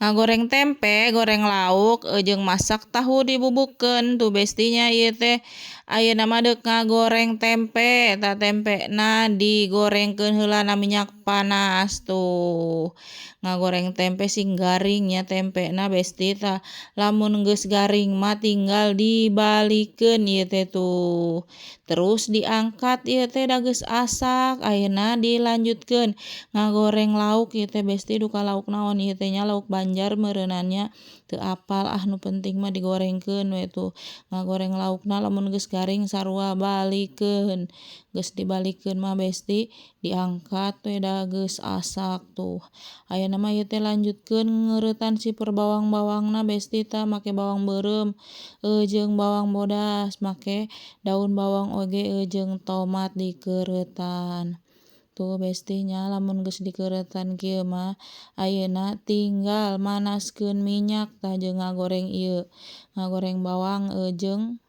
Ngagoreng tempe, goreng lauk jeung masak tahu dibubukeun tuh, Besti, nya. Ieu teh ayeuna mah deuk ngagoreng tempe. Tah, tempena digorengkeun heula na minyak panas. Tuh, ngagoreng tempe sing garing nya tempena, Besti. Tah, lamun geus garing mah tinggal dibalikeun ieu teh. Tuh, terus diangkat ieu teh, da geus asak. Ayeuna dilanjutkeun ngagoreng lauk ieu teh, Besti. Duka lauk naon ieu teh nya, lauk Banjar meureunan nya, teu apal ah, nu penting mah digorengkeun we. Tuh, ngagoreng laukna lamun geus garing sarua balikeun. Geus dibalikeun mah, Besti, diangkat we da geus asak. Tuh, ayeuna mah ieu teh lanjutkeun ngeuretan siper bawang-bawangna, Besti. Tah, make bawang beureum jeung bawang bodas, make daun bawang oge jeung tomat dikeuretan. Tuh, Besti nya, lamun geus dikeuretan kieu mah ayeuna tinggal manaskeun minyak. Tah, jeung ngagoreng ieu, ngagoreng bawang jeung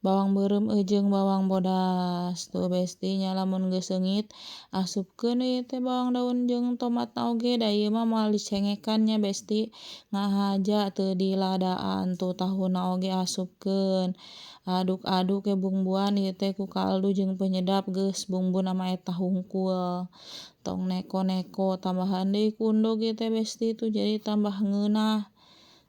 bawang beureum jeung bawang bodas. Tuh, Besti nya, lamun geus seungit asupkeun we ieu teh bawang daun jeung tomatna oge, da ieu mah moal dicengekan nya, Besti, ngahaja teu diladaan. Tuh, tahuna oge asupkeun, aduk-aduk we, bumbuan ieu teh ku kaldu jeung penyedap, geus bumbuna mah eta hungkul, tong neko-neko. Tambahan deui ku endog ieu teh, Besti, tuh jadi tambah ngeunah.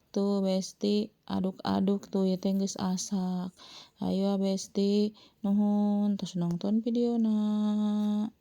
Tuh, Besti, aduk-aduk. Tuh, ieu teh geus asak. Hayu, Besti, nuhun tos nongton videona.